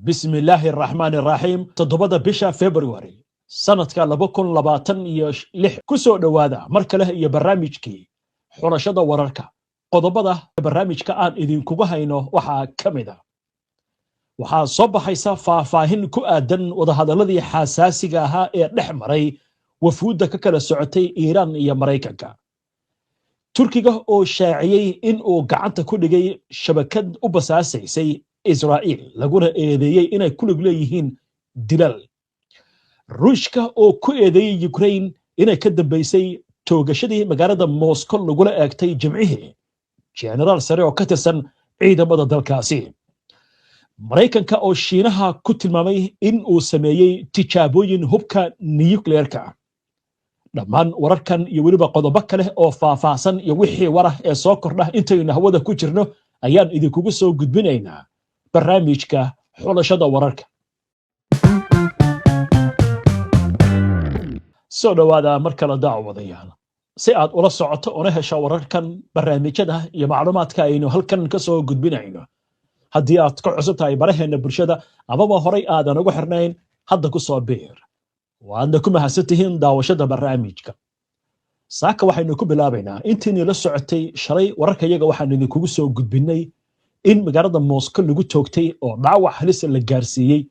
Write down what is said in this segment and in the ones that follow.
Bismillaahi araxmaani araxiim. 7-da bisha February sanadka 2026, ku soo dhowaada mar kale iyo barnaamijkii Xulashada Wararka. Qodobada barnaamijka aan idinkugu hayno waxaa ka mid a: waxaa soo baxaysa faahfaahin ku aadan wadahadalladii xasaasiga ahaa ee dhex maray wafuudda ka kala socotay Iiraan iyo Maraykanka. Turkiga oo shaaciyey in uu gacanta ku dhigay shabakad u basaasaysay Israa'iil, laguna eedeeyey inay ku lug leeyihiin dilal. Ruushka oo ku eedeeyey Ukrain inay ka dambaysay toogashadii magaalada Moscow lagula eegtay Jimcihii jenaraal sare oo ka tirsan ciidamada dalkaasi. Maraykanka oo Shiinaha ku tilmaamay in uu sameeyey tijaabooyin hubka niyukleerka. Dhammaan wararkan iyo weliba qodobo kale oo faahfaahsan iyo wixii warah ee soo kordha intaynu hawada ku jirno ayaan idinkugu soo gudbinaynaa barnaamijka Xulashada Wararka. Soo dhowaada mar kale, daawadayaal. Si aad ula socoto una hesho wararkan, barnaamijyada iyo macluumaadka aynu halkan ka soo gudbinayno, haddii aad ka cusub tahay baraheenna bulshada amaba horay aadan ugu xirnayn, hadda ku soo biir. Waadna ku mahadsan tihiin daawashada barnaamijka. Saaka waxaynu ku bilaabaynaa, intiinii la socotay shalay wararkayaga, waxaanu idinkugu soo gudbinnay in magaalada Moscow lagu toogtay oo dhaawac halisa la gaarsiiyey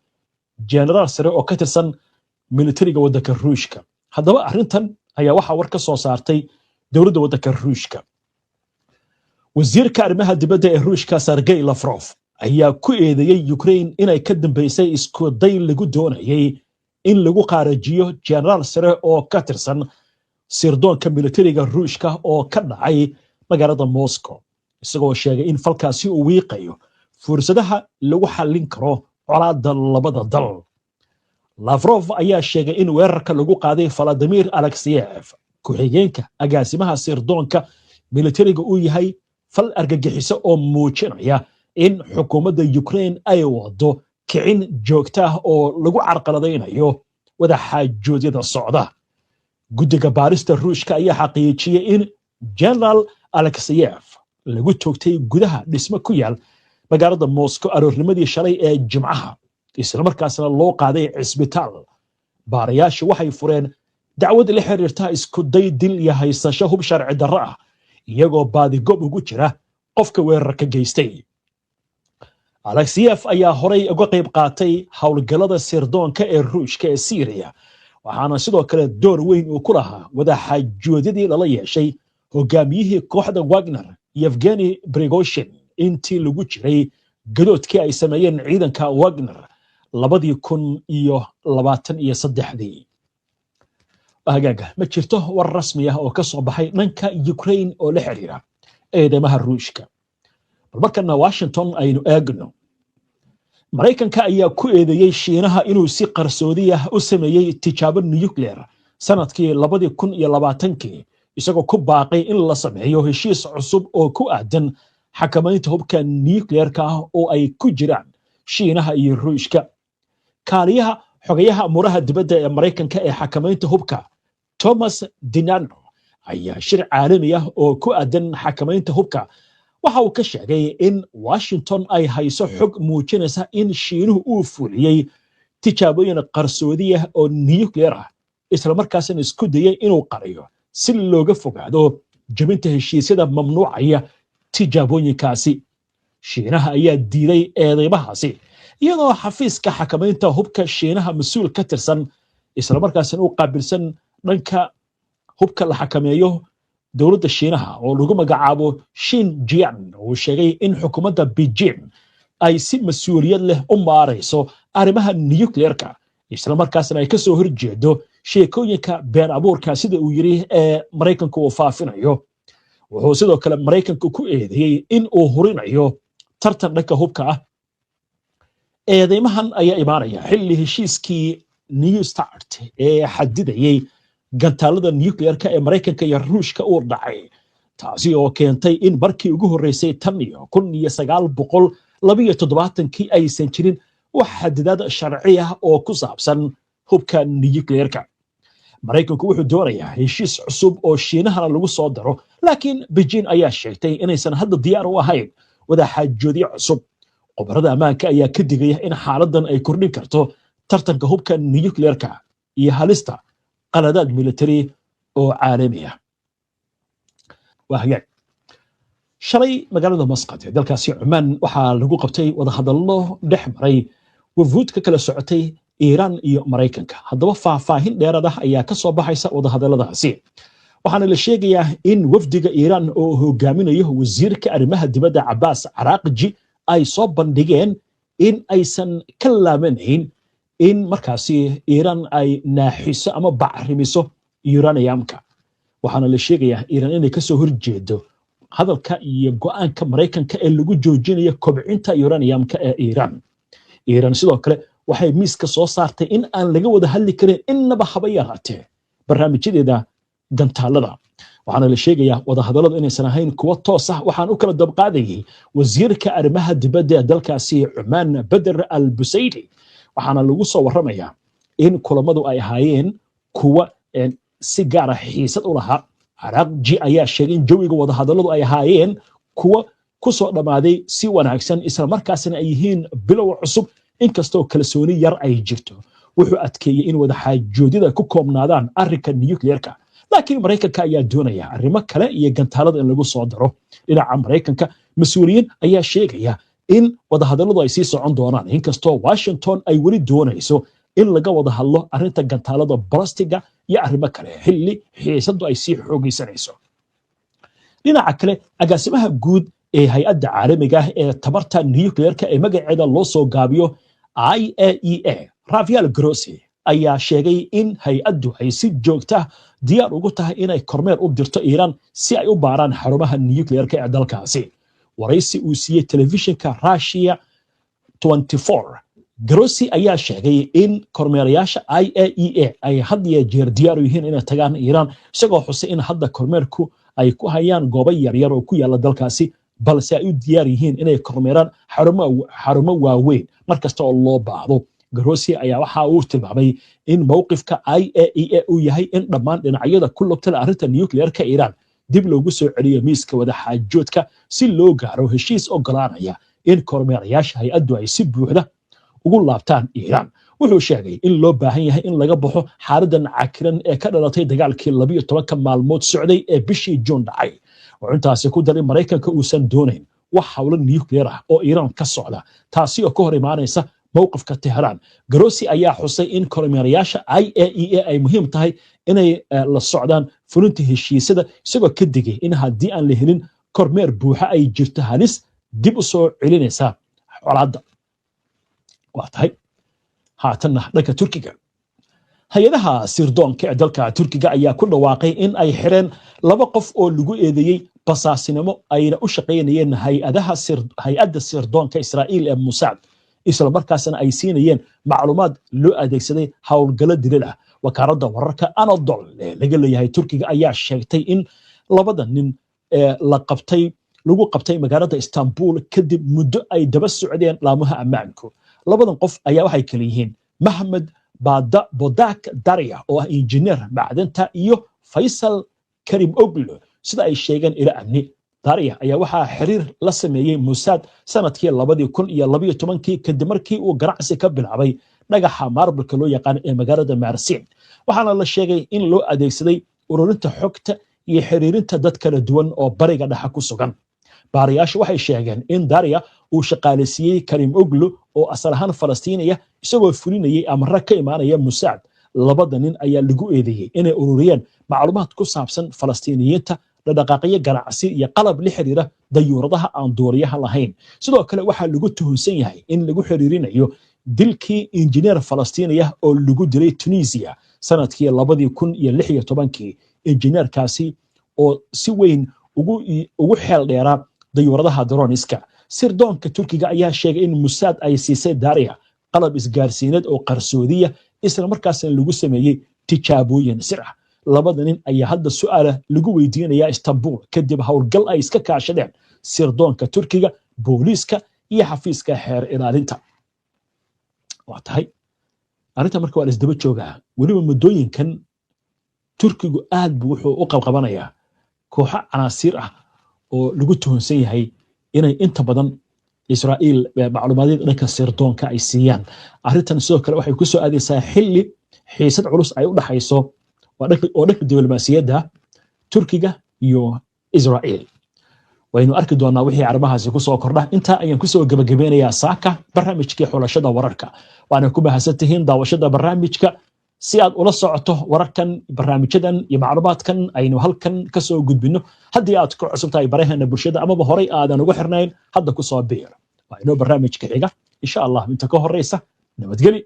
jenaraal sare oo ka tirsan militariga waddanka Ruushka. Haddaba arrintan ayaa waxaa war ka soo saartay dowladda waddanka Ruushka. Wasiirka arrimaha dibadda ee Ruushka, Sergey Lavrov, ayaa ku eedeeyey Ukraine inay ka dambaysay isku day lagu doonayey in lagu qaarajiyo jenaraal sare oo ka tirsan sirdoonka militariga Ruushka oo ka dhacay magaalada Moscow, isagoo sheegay in falkaasi uu wiiqayo fursadaha lagu xallin karo colaadda labada dal. Lavrov ayaa sheegay in weerarka lagu qaaday Valadimir Alexeyev, ku-xigeenka agaasimaha sirdoonka militariga, uu yahay fal argagixiso oo muujinaya in xukuumadda Ukraine ay wado kicin joogta ah oo lagu carqaladaynayo wadaxaajoodyada socda. Guddiga baarista Ruushka ayaa xaqiijiyey in General Alexeyev lagu toogtay gudaha dhismo ku yaal magaalada Moscow aroornimadii shalay ee Jimcaha, islamarkaasna loo qaaday cisbitaal. Baarayaashu waxay fureen dacwad la xiriirta isku day dil iyo haysasho hub sharci darro ah, iyagoo baadigoob ugu jira qofka weerarka geystay. Alexiyef ayaa horay uga qayb qaatay howlgallada sirdoonka ee Ruushka ee Siiriya, waxaana sidoo kale door weyn uu ku lahaa wadaxaajoodyadii lala yeeshay hogaamiyihii kooxda Wagner, Yevgeni Prigozhin, intii lagu jiray gadoodkii ay sameeyeen ciidanka Wagner 2023-dii. Hagaaga, ma jirto war rasmi ah oo ka soo baxay dhanka Ukraine oo la xiriira eedeymaha Ruushka. Bal markana Washington aynu eegno. Maraykanka ayaa ku eedeeyey Shiinaha inuu si qarsoodi ah u sameeyey tijaabo nuclear sanadkii 2020-kii, isagoo ku baaqay in la sameeyo heshiis cusub oo ku aadan xakamaynta hubka nuclearka ah oo ay ku jiraan Shiinaha iyo Ruushka. Kaaliyaha xogayaha amuuraha dibadda ee Maraykanka ee xakamaynta hubka, Thomas DiNanno, ayaa shir caalami ah oo ku aadan xakamaynta hubka waxa uu ka sheegay in Washington ay hayso xog muujinaysa in Shiinuhu uu fuliyey tijaabooyin qarsoodi ah oo nuclear ah, islamarkaasna isku dayey inuu qariyo si looga fogaado jebinta heshiisyada mamnuucaya tijaabooyinkaasi. Shiinaha ayaa diiday eedeymahaasi, iyadoo xafiiska xakamaynta hubka Shiinaha mas-uul ka tirsan, islamarkaasina u qaabilsan dhanka hubka la xakameeyo dowladda Shiinaha, oo lagu magacaabo Shin Jian, uu sheegay in xukuumadda Beijing ay si mas-uuliyad leh u maarayso arrimaha nuclearka, islamarkaasna ay ka soo horjeedo sheekooyinka been abuurka, sida uu yiri, ee Maraykanku uu faafinayo. Wuxuu sidoo kale Maraykanku ku eedeeyey in uu hurinayo tartan dhanka hubka ah. Eedeymahan ayaa imaanaya xilli heshiiskii New START ee xadidayey gantaalada nuclearka ee Maraykanka iyo Ruushka uu dhacay, taasi oo keentay in markii ugu horreysay tan iyo 1972-kii aysan jirin wax xadidaad sharci ah oo ku saabsan hubka nuclearka. Maraykanku wuxuu doonayaa heshiis cusub oo Shiinahana lagu soo daro, laakiin Beijing ayaa sheegtay inaysan hadda diyaar u ahayn wadaxaajoodyo cusub. Khubarada ammaanka ayaa ka digaya in xaaladan ay kordhin karto tartanka hubka nukleerka iyo halista qaladaad military oo caalami ah. Waa hagaag. Shalay magaalada Masqad ee dalkaasi Cumaan waxaa lagu qabtay wadahadallo dhex maray wafuud ka kala socotay Iiraan iyo Maraykanka. Haddaba, faahfaahin dheeraad ah ayaa ka soo baxaysa wadahadalladaasi, waxaana la sheegayaa in wafdiga Iiraan oo hogaaminayo wasiirka arrimaha dibadda Cabaas Caraaqji ay soo bandhigeen in aysan ka laabanayn in markaasi Iiraan ay naaxiso ama bacrimiso uraniumka. Waxaana la sheegayaa Iiraan inay kasoo horjeedo hadalka iyo go'aanka Maraykanka ee lagu joojinayo kobcinta uraniumka ee Iiraan. Iiraan sidoo kale waxay miiska soo saartay in aan laga wada hadli karin innaba haba yaraatee barnaamijyadeeda gantaalada. Waxaana la sheegayaa wadahadalladu inaysan ahayn kuwo toos ah. Waxaan u kala dabqaadayay wasiirka arrimaha dibadda ee dalkaasi Cumaan, Beder al Busaydi. Waxaana lagu soo warramayaa in kulamadu ay ahaayeen kuwa si gaara xiisad u lahaa. Caraaqji ayaa sheegay in jawiga wadahadalladu ay ahaayeen kuwa ku soo dhammaaday si wanaagsan, islamarkaasna ay yihiin bilow cusub, inkastoo kalsooni yar ay jirto. Wuxuu adkeeyey in wadaxaajoodyada ku koobnaadaan arrinka nukleerka, laakiin Maraykanka ayaa doonaya arrimo kale iyo gantaalada in lagu soo daro. Dhinaca Maraykanka, mas-uuliyiin ayaa sheegaya in wadahadalladu ay sii socon doonaan, inkastoo Washington ay weli doonayso in laga wada hadlo arrinta gantaalada balastiga iyo arrimo kale, xilli xiisaddu ay sii xoogaysanayso. Dhinaca kale, agaasimaha guud ee hay-adda caalamiga ah ee tamarta nukleerka ee magaceeda loo soo gaabiyo IAEA, Rafael Grossi, ayaa sheegay in hay-addu ay si joogta diyaar ugu tahay inay kormeer u dirto Iiraan si ay u baaraan xarumaha nukleerka ee dalkaasi. Waraysi uu siiyey telefishinka Russia 24, Grossi ayaa sheegay in kormeerayaasha IAEA ay had iyo jeer diyaar u yihiin inay tagaan Iiraan, isagoo xusay in hadda kormeerku ay ku hayaan goobo yaryar oo ku yaala dalkaasi, balse ay u diyaar yihiin inay kormeeraan xarumo waaweyn mar kasta oo loo baahdo. Grossi ayaa waxa uu tilmaamay in mowqifka IAEA uu yahay in dhammaan dhinacyada ku lugta leh arrinta nukleerka Iiraan dib loogu soo celiyo miiska wadaxaajoodka si loo gaaro heshiis ogolaanaya in kormeerayaasha hay-addu ay si buuxda ugu laabtaan Iiraan. Wuxuu sheegay in loo baahan yahay in laga baxo xaaladan cakiran ee ka dhalatay dagaalkii 12-ka maalmood socday ee bishii Juun dhacay. Wuxuu intaasi ku daray Maraykanka uusan doonayn wax howlo nuclear ah oo Iiraan ka socda, taasi oo ka hor imaanaysa mowqifka Tehraan. Grossi ayaa xusay in kormeerayaasha IAEA ay muhiim tahay inay la socdaan fulinta heshiisyada, isagoo ka digay in haddii aan la helin kormeer buuxa ay jirto halis dib u soo celinaysa colaadda. Waa tahay. Haatanna dhanka Turkiga, hay-adaha sirdoonka ee dalka Turkiga ayaa ku dhawaaqay in ay xireen laba qof oo lagu eedeeyey basaasinimo, ayna u shaqaynayeen hay-adda sirdoonka Israa'iil ee Mossad, isla markaasna ay siinayeen macluumaad loo adeegsaday howlgallo dilal ah. Wakaaladda wararka Anadol ee laga leeyahay Turkiga ayaa sheegtay in labada nin ee la qabtay lagu qabtay magaalada Istanbul kadib muddo ay daba socdeen laamaha ammaanku. Labadan qof ayaa waxay kala yihiin Mahmed Bodak Daria oo ah injineer macdanta iyo Faysal Karim Oglo, sida ay sheegeen ilo amni. Daria ayaa waxaa xiriir la sameeyey Mossad sanadkii 2012-kii, kadib markii uu ganacsi ka bilaabay dhagaxa marble-ka loo yaqaan ee magaalada Marsin. Waxaana la sheegay in loo adeegsaday ururinta xogta iyo xiriirinta dad kala duwan oo Bariga Dhexe ku sugan. Baarayaashu waxay sheegeen in Daria uu shaqaaleysiiyey Karim Oglo oo asal ahaan Falastiiniya, isagoo fulinayay amre ka imaanaya Mossad. Labada nin ayaa lagu eedeeyey inay ururiyeen macluumaad ku saabsan Falastiiniyiinta, dhaqdhaqaaqyo ganacsi iyo qalab la xiriira dayuuradaha aan duuriyaha lahayn. Sidoo kale waxaa lagu tuhunsan yahay in lagu xiriirinayo dilkii injineer Falastiiniya oo lagu dilay Tunisia sanadkii 2016-kii, injineerkaasi oo si weyn ugu xeel dheeraa dayuuradaha drones-ka. Sirdoonka Turkiga ayaa sheegay in Mossad ay siisay Daria qalab isgaarsiineed oo qarsoodiya, isla markaasna lagu sameeyey tijaabooyin sir ah. Labada nin ayaa hadda su'aala lagu weydiinayaa Istanbul kadib howlgal ay iska kaashadeen sirdoonka Turkiga, booliiska iyo xafiiska xeer ilaalinta. Waa tahay. Arrinta marka waa la isdaba joogaa. Weliba muddooyinkan Turkigu aad buu wuxuu u qabqabanayaa kooxo canaasiir ah oo lagu tuhunsan yahay inay inta badan Israa'iil macluumaadyada dhanka sirdoonka ay siiyaan. Arrintan sidoo kale waxay ku soo aadaysaa xilli xiisad culus ay u dhaxayso oo dhanka diblomaasiyadda Turkiga iyo Israa'iil. Waynu arki doonaa wixii arrimahaasi kusoo kordha. Intaa ayaan kusoo gebagabeynayaa saaka barnaamijkii Xulashada Wararka, waana ku mahadsan tihiin daawashada barnaamijka. Si aad ula socoto wararkan, barnaamijyadan iyo macluumaadkan aynu halkan kasoo gudbino, haddii aad ku cusub tahay baraheena bulshada amaba horay aadan ugu xirnayn, hadda kusoo biir. Waa inoo barnaamijka xiga, insha Allah. Inta ka horeysa, nabadgeli.